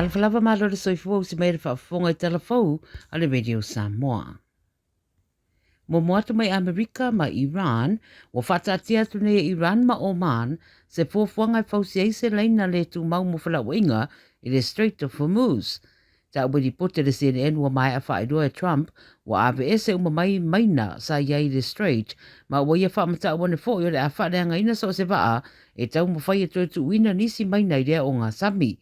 Talofa lava malo le soifua usi mai le faafofoga i tala fou a le Radio Samoa. Muamua atu mai Amerika ma Iran, ua faataatia atu nei e Iran ma Oman se fuafuaga e fausia ai se laina le tumau mo felauaiga i le Strait of Hormuz. Taua i lipoti a le CNN ua maea faailoa e Trump ua aveese uma mai maina sa i ai i le Strait ma ua ia faamatau ane foi o le a faaleagaina so o se vaa e taumafai e toe tuuina nisi maina i lea ogasami.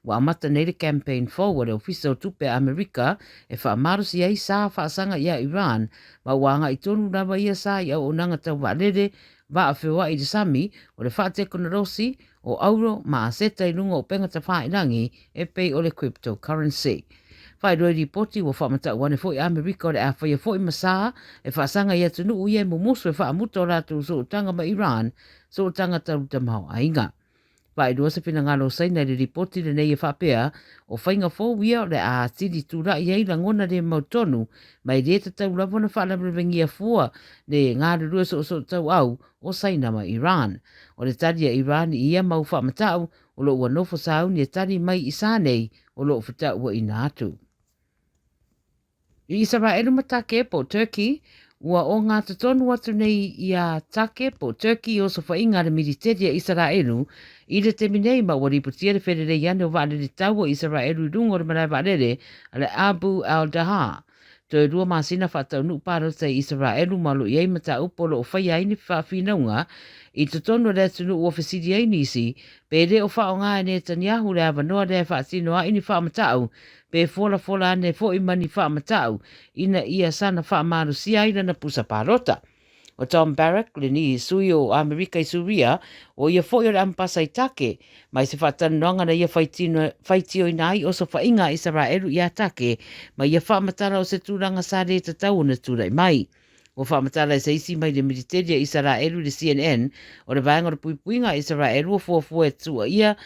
Ua amata nei le campaign fou a le Ofisa o Tupe a Amerika e faamalosi ai sa faasaga iā Iran ma ua agai tonu lava ia sa i auaunaga tau vaalele, vaa feoai i le sami, o le faatekonolosi, o auro ma aseta i luga o upega tafailangi e pei o le cryptocurrency. Faailoa i lipoti ua faamatau ane foi Amerika o le a faia foi ma sa e faasaga i atunuu ia e mumusu e faamuta o latou sootaga ma Iran, sootaga talu tamaoaiga. Faailoa se finagalo o Saina i le lipoti lenei e faapea, o faiga fou ia o le a atili tulai ai lagona le mautonu ma e le tatau lava ona faalavelavegia fua le galulue soosootauau o Saina ma Iran. O le tali a Iran i ia mau faamatau, o lo o ua nofo sauni e tali mai i sa nei o lo o fetauaina atu. I Isaraelu ma Take po o Turkey, ua ogatotonu atu nei iā Take po o Turkey i osofaiga a le militeri a Isaraelu i le taimi nei ma ua lipotia le felelei ane o vaalele taua Isaraelu i luga o le malae vaalele a le Abu al-Dahar. Toe lua masina faataunuu palota i Isaraelu ma o lo o i ai mataupu o lo o faia ai ni faafinauga i totonu o le atunuu ua fesili ai nisi pe le o faaaoga e Netanyahu le avanoa lea e faatino ai ni faamatau pe folafola ane foi ma ni faamatau ina ia sana faamalosia ai lana pusa palota. O Tom Barrack, lenei sui o Amerika i Suria, o ia foi o le amepasa i Take, mai se faatalanoaga na ia faitioina ai osofaiga a Isaraelu iā Take, ma ia faamatala o se tulaga sa le tatau ona tulai mai. Ua faamatala e se isi mai le militeli a Isaraelu i le CNN, o le vaega o le puipuiga a Isaraelu ua fuafua e tuuaia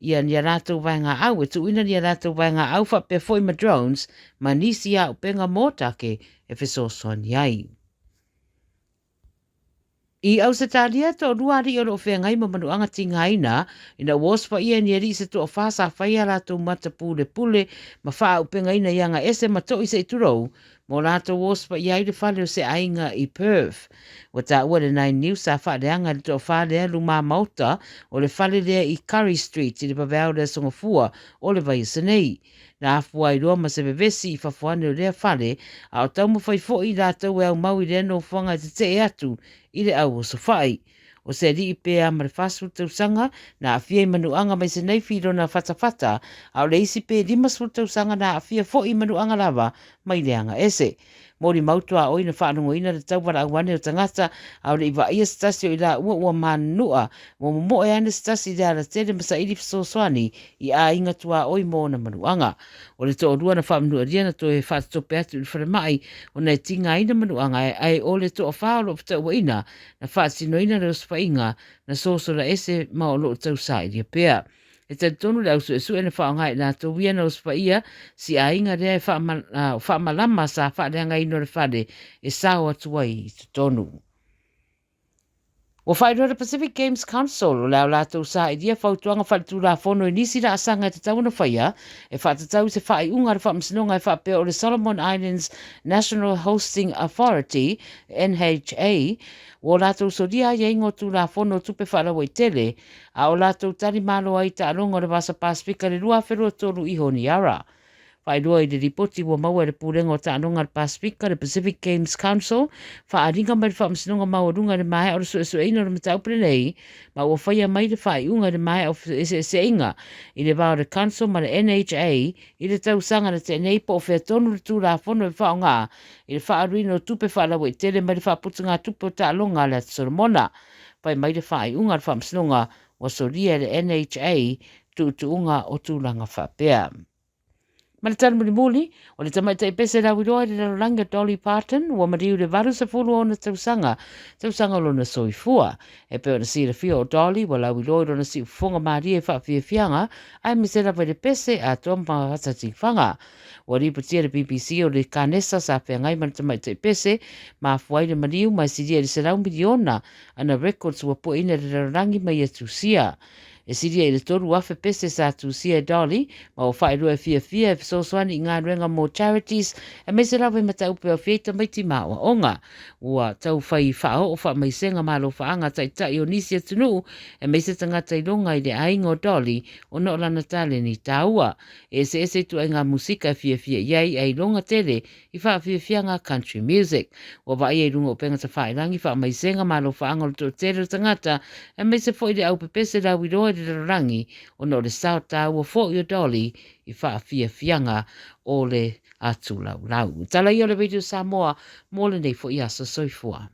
ia ni a latou vaegaau, e tuuina ni a latou vaegaau faapea foi ma drones ma nisi auupega mo Take e fesoasoani ai. I Ausetalia, toalua alii o lo o feagai ma manuaga tigaina ina ua osofaia e ni alii se toafa sa fai a latou mata pulepule ma faaaupegaina i aga ese ma to'i se i tulou ma o latou osofaia ai le fale o se aiga i Perth. Ua taua e le Nine News sa faaleaga e le toafa lea lumā maota o le fale lea i Currie Street i le vaveao o le Aso Gafua o le vaiaso nei. Na afua ai loa ma se vevesi i fafo ane o lea fale, a o taumafai foi i latou e aumau i lea nofoaga e tetee atu i le au osofai. O se alii pe a ma le 40 tausaga, na aafia i manuaga mai se naifi i lona fatafata, a o le isi pe 50 tausaga na aafia foi i manuaga lava mai le aga ese. Molimau tuaoi na faalogoina le tauvalaau ane o tagata, a o le i vaaia se tasi o i laua ua manunua, ua momoe ane se tasi i le alatele ma saili fesoasoani i aiga tuaoi mo ona manuaga. O le toalua na faamanualia na toe faatotope atu i le falemai ona e tigaina manuaga ae o le toafa o lo o fetauaina na faatinoina le osofaiga na sosola ese ma o lo o tausailia pea. E talitonu le au suesue na faaaoga e i latou ia na osofaia si aiga lea e faamalama sa faaleagaina o le fale e sao atu ai i totonu. Ua faailoa le Pacific Games Council o le a latou sailia fautuaga faaletulafono i nisi laasaga e tatau ona faia e faatatau i se faaiuga a le Faamasinoga e faapea o le Solomon Islands National Hosting Authority, NHA, ua latou solia aiaiga o Tulafono o Tupe Faalauaitele a o latou tali malo ai i taaloga o le Vasa Pasefika i le 2023 i Honiara. Faailoa i le lipoti ua maua e le Pulega o Taaloga a le Pasefika, le Pacific Games Council, faaaliga mai le Faamasinoga Maualuga i le maea o le suesueina o le mataupu lenei, ma ua faia mai le faaiuga i le maea o feeseeseaiga i le va o le Council ma le NHA i le tausaga na tea nei po o fea tonu le Tulafono e faaaoga i le faaaluina o tupe faalauaitele mai le faaputugatupe o taaloga a le Atu Solomona. Fai mai le faaiuga a le Faamasinoga ua solia e le NHA tuutuuga o tulaga faapea. Ma le tali mulimuli, o le tamaitai pese lauiloa i le lalolagi o Dolly Parton ua maliu i le 80 o ona tausaga, tausaga o lona soifua. E pei ona silafia o Dolly ua lauiloa i lona siufofoga malie i faafiafiaga aemaise lava i le pese atoa ma fatatifaga. Ua lipotia le BBC o le kanesa sa feagai ma le tamaitai pese, mafua ai le maliu ma e silia i le 100 miliona ana records ua pueina i le lalolagi mai Atusia. E silia i le 3,000 pese sa tusia e Dolly ma ua faailoa e fiafia e fesoasoani i galuega mo charities aemaise lava i mataupu e aofia ai tamaiti ma aoaoga. Ua tau fai faaoo faamaisega ma alofaaga a taitai o nisi atunuu aemaise tagata iloga i le aiga o Dolly ona o lana taleni taua. E eseese ituaiga musika e fiafia i ai ae iloga tele i faafiafiaga country music. Ua vaaia i luga o upega tafailagi faamaisega ma alofaaga o le toatele o tagata aemaise foi le aupepese lauiloa i le lalolagi ona o le sao taua foi o Dolly i faafiafiaga o le atulaulau. Tala ia o le Radio Samoa mo lenei foi aso. Soifua.